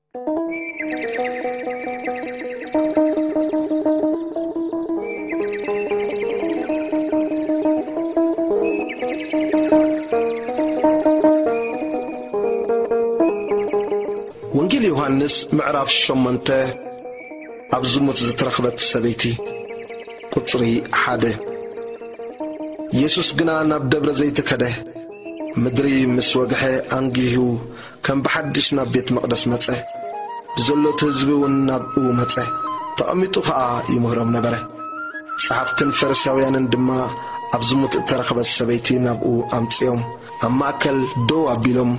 ወንጌል ዮሃንስ ምዕራፍ ሸሞንተ። ኣብ ዝሙት ዝተረኽበት ሰበይቲ። ቁጽሪ ሓደ። ኢየሱስ ግና ናብ ደብረ ዘይት ከደ። ምድሪ ምስ ወግሐ ኣንጊሁ ከም ብሓድሽ ናብ ቤት መቕደስ መጸ። ብዘሎት ህዝቢ እውን ናብኡ መጸ። ተቐሚጡ ኸኣ ይምህሮም ነበረ። ጸሓፍትን ፈሪሳውያንን ድማ ኣብ ዝሙት እተረኽበት ሰበይቲ ናብኡ ኣምጺኦም ኣብ ማእከል ደው ኣቢሎም፣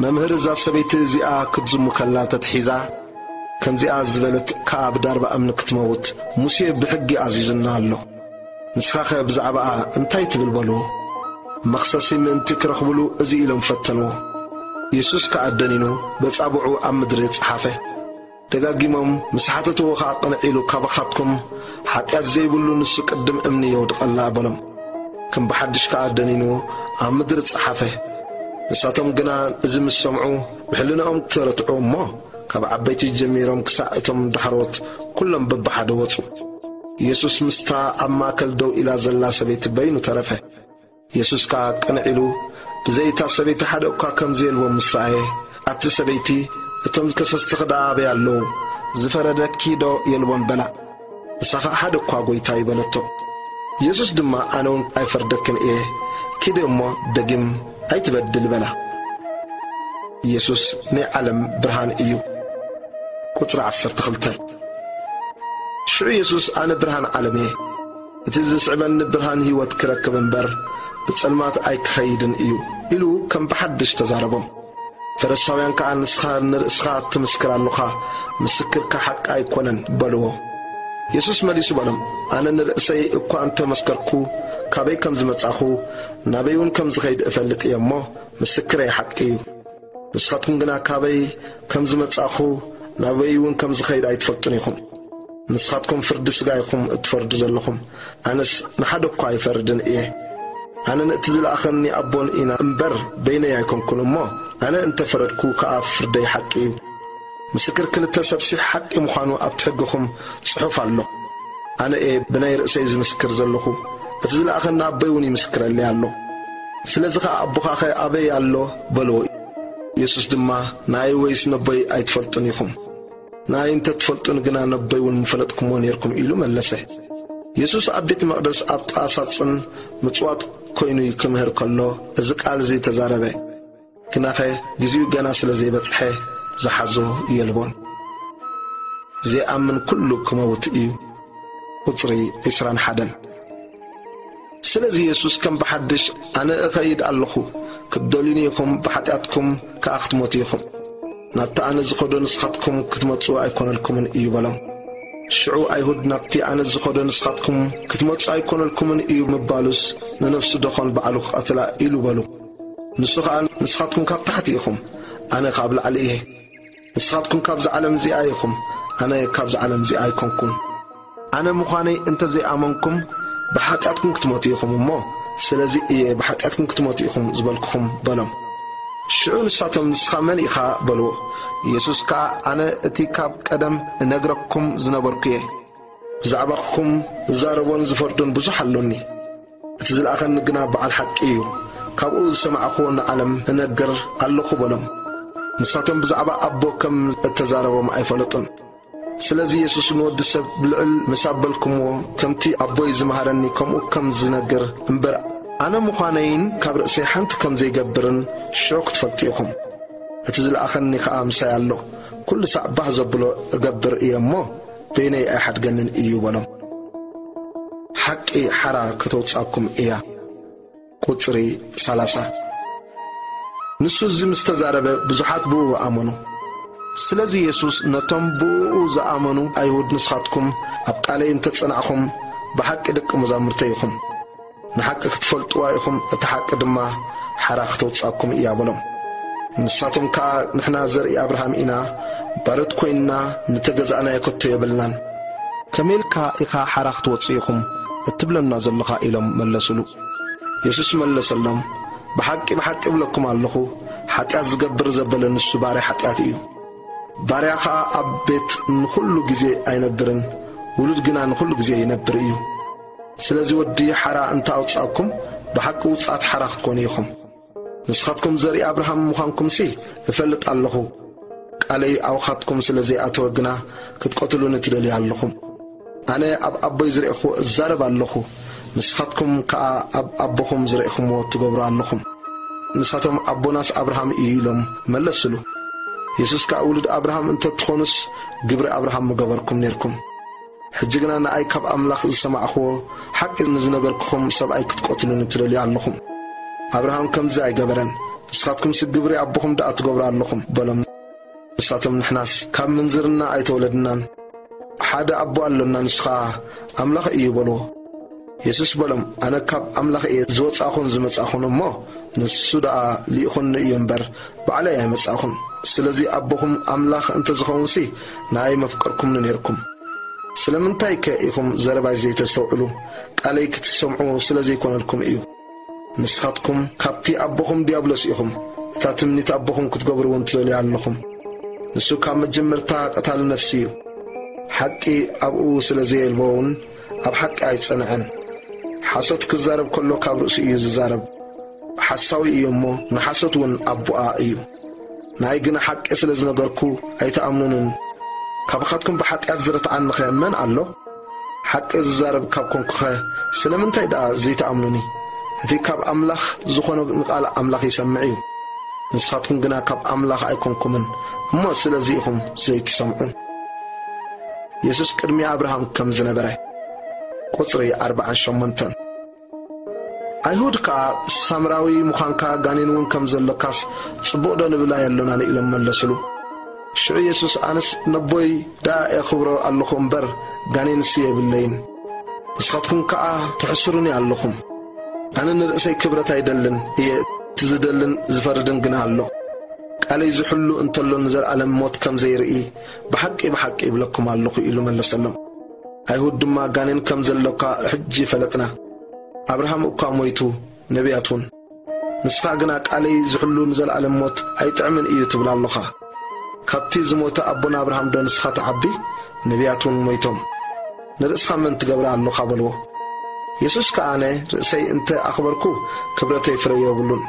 "መምህር፣ እዛ ሰበይቲ እዚኣ ክትዝሙ ከላ ተትሒዛ፣ ከምዚኣ ዝበለት ከኣ ብዳርባ እምኒ ክትመውት ሙሴ ብሕጊ ኣዚዙና ኣሎ። ንስኻኸ ብዛዕባኣ እንታይ ትብል?" በልዎ። መኽሰሲ ምእንቲ ክረኽብሉ እዚ ኢሎም ፈተንዎ። የሱስ ከኣ ደኒኑ በጻብዑ ኣብ ምድሪ ጸሓፈ። ደጋጊሞም ምስ ሓተትዎ ኸኣ ቅንዕ ኢሉ፣ "ካባኻትኩም ሓጢኣት ዘይብሉ ንሱ ቅድም እምኒ የውድቐላ" በሎም። ከም ብሓድሽ ከኣ ደኒኑ ኣብ ምድሪ ጸሓፈ። ንሳቶም ግና እዚ ምስ ሰምዑ ብሕልናኦም ተረትዑ እሞ፣ ካብ ዓበይቲ ጀሚሮም ክሳዕ እቶም ዳሕሮት ኩሎም በብሓደ ወጹ። የሱስ ምስታ ኣብ ማእከል ደው ኢላ ዘላ ሰበይቲ በይኑ ተረፈ። የሱስ ከኣ ቅንዕ ኢሉ ብዘይ እታ ሰበይቲ ሓደ እኳ ከም ዘየልቦ ምስ ረኣየ፣ "ኣቲ ሰበይቲ፣ እቶም ከሰስትኺ ደኣ ኣበይ ኣለዉ? ዝፈረደኪ ዶ የልቦን?" በላ። ንሳ ኸኣ፣ "ሓደ እኳ፣ ጐይታይ" በለቶ። የሱስ ድማ፣ "ኣነ እውን ኣይፈርደክን እየ፣ ኪዲ እሞ ደጊም ኣይትበድሊ" በላ። ኢየሱስ ናይ ዓለም ብርሃን እዩ። ቁጽሪ ዓሰርተ ክልተ። ሽዑ ኢየሱስ፣ "ኣነ ብርሃን ዓለም እየ፣ እቲ ዝስዕበኒ ብርሃን ህይወት ክረክብ እምበር፣ ብጸልማት ኣይክኸይድን እዩ" ኢሉ ከም ብሓድሽ ተዛረቦም። ፈሪሳውያን ከኣ፣ "ንስኻ ንርእስኻ ትምስክር ኣሎኻ፣ ምስክርካ ሓቂ ኣይኮነን" በልዎ። የሱስ መሊሱ በሎም፣ "ኣነ ንርእሰይ እኳ እንተ መስከርኩ፣ ካበይ ከም ዝመጻኹ፣ ናበይ እውን ከም ዝኸይድ እፈልጥ እየ እሞ፣ ምስክረይ ሓቂ እዩ። ንስኻትኩም ግና ካበይ ከም ዝመጻኹ፣ ናበይ እውን ከም ዝኸይድ ኣይትፈልጡን ኢኹም። ንስኻትኩም ፍርዲ ስጋ ኢኹም እትፈርዱ ዘለኹም፣ ኣነስ ንሓደ እኳ ኣይፈርድን እየ። ኣነ ንእቲ ዝለኣኸኒ ኣቦን ኢና እምበር፣ በይነይ ኣይኮንኩን እሞ፣ ኣነ እንተ ፈረድኩ ከኣ ፍርደይ ሓቂ እዩ። ምስክር ክልተ ሰብሲ ሓቂ ምዃኑ ኣብቲ ሕግኹም ጽሑፍ ኣሎ። ኣነ እየ ብናይ ርእሰይ ዝምስክር ዘለኹ፣ እቲ ዝለኣኸኒ ኣቦይ እውን ይምስክረለይ ኣሎ። ስለዚ ኸኣ ኣቦኻኸ ኣበይ ኣሎ?" በልዎ። የሱስ ድማ፣ "ንኣይ ወይስ ነቦይ ኣይትፈልጡን ኢኹም። ንኣይ እንተ ትፈልጡኒ ግና ነቦይ እውን ምፈለጥኩምዎ ኔርኩም" ኢሉ መለሰ። የሱስ ኣብ ቤት መቕደስ ኣብ ጥቓ ሳጽን ምጽዋት ኮይኑ ክምህር ከሎ፣ እዚ ቃል እዚ ተዛረበ። ግናኸ ግዜኡ ገና ስለ ዘይበጽሐ ዝሓዞ የልቦን። ዘይኣምን ኩሉ ክመውት እዩ። ቁጽሪ ዕስራን ሓደን። ስለዚ የሱስ ከም ብሓድሽ፣ "ኣነ እኸይድ ኣለኹ፣ ክትደልዩኒ ኢኹም፣ ብሓጢኣትኩም ከኣ ክትሞቱ ኢኹም። ናብቲ ኣነ ዝኸዶ ንስኻትኩም ክትመጹ ኣይኮነልኩምን" እዩ በሎም። ሽዑ ኣይሁድ፣ "ናብቲ ኣነ ዝኸዶ ንስኻትኩም ክትመጹ ኣይኮነልኩምን እዩ" ምባሉስ፣ ንነፍሱ ደኾን ባዕሉ ክቐትላ ኢሉ በሉ። ንሱ ኸኣ፣ "ንስኻትኩም ካብ ታሕቲ ኢኹም፣ ኣነ ካብ ላዕሊ እየ። ንስኻትኩም ካብዛ ዓለም እዚኣ ኢኹም፣ ኣነ ካብዛ ዓለም እዚኣ ኣይኮንኩን። ኣነ ምዃነይ እንተ ዘይኣመንኩም፣ ብሓጢኣትኩም ክትሞቱ ኢኹም እሞ፣ ስለዚ እየ ብሓጢኣትኩም ክትሞቱ ኢኹም ዝበልኩኹም" በሎም። ሽዑ ንሳቶም፣ "ንስኻ መን ኢኻ?" በልዎ። ኢየሱስ ከኣ፣ "ኣነ እቲ ካብ ቀደም እነግረኩም ዝነበርኩ እየ። ብዛዕባኹም ዝዛረቦን ዝፈርዶን ብዙሕ ኣሎኒ። እቲ ዝለኣኸኒ ግና በዓል ሓቂ እዩ። ካብኡ ዝሰማዕኩዎ ንዓለም እነግር ኣለኹ" በሎም። ንሳቶም ብዛዕባ ኣቦ ከም እተዛረቦም ኣይፈለጡን። ስለዚ የሱስ ንወዲ ሰብ ብልዕል ምስ ኣበልኩምዎ፣ ከምቲ ኣቦይ ዝመሃረኒ ከምኡ ከም ዝነግር እምበር፣ ኣነ ምዃነይን ካብ ርእሰይ ሓንቲ ከም ዘይገብርን ሽዑ ክትፈልጡ ኢኹም። እቲ ዝለኣኸኒ ኸኣ ምሳይ ኣሎ። ኩሉ ሳዕ ባህ ዘብሎ እገብር እየ እሞ፣ በይነይ ኣይሓድገንን እዩ በሎም። ሓቂ ሓራ ከተውጽኣኩም እያ። ቁጽሪ ሰላሳ። ንሱ እዚ ምስ ተዛረበ፣ ብዙሓት ብእኡ ኣመኑ። ስለዚ የሱስ ነቶም ብእኡ ዝኣመኑ ኣይሁድ፣ "ንስኻትኩም ኣብ ቃለይ እንተ ጸናዕኹም፣ ብሓቂ ደቂ መዛሙርተይ ኢኹም። ንሓቂ ክትፈልጥዋ ኢኹም፣ እቲ ሓቂ ድማ ሓራ ክተውጽኣኩም እያ" በሎም። ንሳቶም ከኣ፣ "ንሕና ዘርኢ ኣብርሃም ኢና፣ ባሮት ኮይንና ንተገዛእናዮ ከቶ የብልናን። ከመይ ኢልካ ኢኻ ሓራ ክትወጽእ ኢኹም እትብለና ዘለኻ?" ኢሎም መለሱሉ። የሱስ መለሰሎም፣ "ብሓቂ፣ ብሓቂ እብለኩም ኣለኹ፣ ሓጢኣት ዝገብር ዘበለ ንሱ ባርያ ሓጢኣት እዩ። ባርያ ኸኣ ኣብ ቤት ንኹሉ ግዜ ኣይነብርን፣ ውሉድ ግና ንኹሉ ግዜ ይነብር እዩ። ስለዚ ወዲ ሓራ እንተ ኣውጻእኩም፣ ብሓቂ ውጻት ሓራ ክትኮኑ ኢኹም። ንስኻትኩም ዘርኢ ኣብርሃም ምዃንኩምሲ እፈልጥ ኣለኹ። ቃለይ ኣብኻትኩም ስለ ዘይኣተወ ግና ክትቀትሉኒ ትደልዩ ኣለኹም። ኣነ ኣብ ኣቦይ ዝረእኹዎ እዛረብ ኣለኹ፣ ንስኻትኩም ከኣ ኣብ ኣቦኹም ዝረእኹምዎ ትገብሩ ኣለኹም። ንሳቶም ኣቦናስ ኣብርሃም እዩ ኢሎም መለስሉ። የሱስ ከኣ ውሉድ ኣብርሃም እንተ ትኾኑስ ግብሪ ኣብርሃም ምገበርኩም ኔርኩም። ሕጂ ግና ንኣይ ካብ ኣምላኽ ዝሰማዕኽዎ ሓቂ ንዝነገርኩኹም ሰብኣይ ክትቀትሉኒ ትደልዩ ኣለኹም። ኣብርሃም ከምዚ ኣይገበረን። ንስኻትኩምሲ ግብሪ ኣቦኹም ደኣ ትገብሩ ኣለኹም በሎም። ንሳቶም ንሕናስ ካብ ምንዝርና ኣይተወለድናን፣ ሓደ ኣቦ ኣሎና፣ ንሱ ኸኣ ኣምላኽ እዩ በልዎ። የሱስ በሎም፣ ኣነ ካብ ኣምላኽ እየ ዝወጻእኹን ዝመጻእኹን እሞ፣ ንሱ ደኣ ልኢኹኒ እዩ እምበር፣ ባዕለይ ኣይመጻእኹን። ስለዚ ኣቦኹም ኣምላኽ እንተ ዝኸውንሲ፣ ንኣይ መፍቀርኩምኒ ኔርኩም። ስለምንታይከ ኢኹም ዘረባይ ዘይተስተውዕሉ? ቃለይ ክትሰምዑ ስለ ዘይኮነልኩም እዩ። ንስኻትኩም ካብቲ ኣቦኹም ዲያብሎስ ኢኹም፣ እታ ትምኒት ኣቦኹም ክትገብሩ እውን ትደልዩ ኣለኹም። ንሱ ካብ መጀመርታ ቀታሊ ነፍሲ እዩ። ሓቂ ኣብኡ ስለ ዘየልቦ እውን ኣብ ሓቂ ኣይጸንዐን። ሓሶት ክዛረብ ከሎ ካብ ርእሱ እዩ ዝዛረብ። ሓሳዊ እዩ እሞ ንሓሶት እውን ኣቦኣ እዩ። ንኣይ ግና ሓቂ ስለ ዝነገርኩ ኣይትኣምኑንን። ካባኻትኩም ብሓጢኣት ዝረትዓኒኸ መን ኣሎ? ሓቂ ዝዛረብ ካብ ኮንኩኸ ስለምንታይ ደኣ ዘይትኣምኑኒ? እቲ ካብ ኣምላኽ ዝኾነ ንቓል ኣምላኽ ይሰምዕ እዩ። ንስኻትኩም ግና ካብ ኣምላኽ ኣይኮንኩምን እሞ ስለዚ ኢኹም ዘይትሰምዑ። የሱስ ቅድሚ ኣብርሃም ከም ዝነበረ። ቁጽሪ ኣርባዓን ሸሞንተን። ኣይሁድ ከኣ ሳምራዊ ምዃንካ ጋኔን እውን ከም ዘሎካስ ጽቡቕ ዶ ንብል ኣየሎናን ኢሎም መለስሉ። ሽዑ የሱስ ኣነስ ነቦይ ደኣ የኽብሮ ኣለኹ እምበር ጋኔንስ የብለይን። ንስኻትኩም ከኣ ትሕስሩኒ ኣለኹም። ኣነ ንርእሰይ ክብረት ኣይደልን እየ፣ እቲ ዝደልን ዝፈርድን ግና ኣሎ። ቃለይ ዝሕሉ እንተሎ ንዘለኣለም ሞት ከም ዘይርኢ ብሓቂ ብሓቂ ይብለኩም ኣለኹ ኢሉ መለሰሎም። ኣይሁድ ድማ ጋኔን ከም ዘሎካ ሕጂ ፈለጥና። ኣብርሃም እኳ ሞይቱ፣ ነቢያት እውን። ንስኻ ግና ቃለይ ዝሕሉ ንዘለኣለም ሞት ኣይጥዕምን እዩ ትብል ኣሎኻ። ካብቲ ዝሞተ ኣቦና ኣብርሃም ዶ ንስኻ ትዓቢ? ነቢያት እውን ሞይቶም። ንርእስኻ መን ትገብራ ኣሎኻ በልዎ። የሱስ ከኣ ኣነ ርእሰይ እንተ ኣኽበርኩ ክብረተይ ፍረ የብሉን።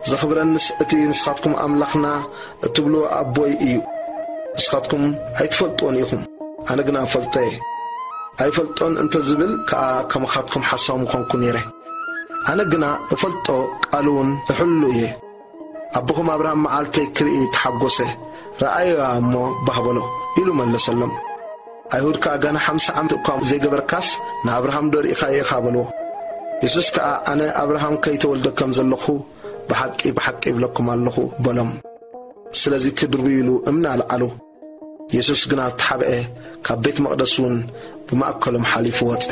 ዘኽብረንስ እቲ ንስኻትኩም ኣምላኽና እትብልዎ ኣቦይ እዩ። ንስኻትኩም ኣይትፈልጥዎን ኢኹም፣ ኣነ ግና እፈልጦ እየ። ኣይፈልጦን እንተ ዝብል ከኣ ከማኻትኩም ሓሳዊ ምኾንኩ ነይረ። ኣነ ግና እፈልጦ ቃሉ እውን እሕሉ እየ። ኣቦኹም ኣብርሃም መዓልተይ ክርኢ ተሓጎሰ፣ ረኣዮያ እሞ ባህ በሎ ኢሉ መለሰሎም። ኣይሁድ ከኣ ጋና ሓምሳ ዓመት እኳ ዘይገበርካስ ንኣብርሃም ዶ ርኢኻዮ ኢኻ በልዎ። የሱስ ከኣ ኣነ ኣብርሃም ከይተወልደ ከም ዘለኹ ብሓቂ ብሓቂ ይብለኩም ኣለኹ በሎም። ስለዚ ክድርብዩ ኢሉ እምኒ ኣልዓሉ። የሱስ ግና ተሓብአ፣ ካብ ቤት መቕደስ እውን ብማእከሎም ሓሊፉ ወጸ።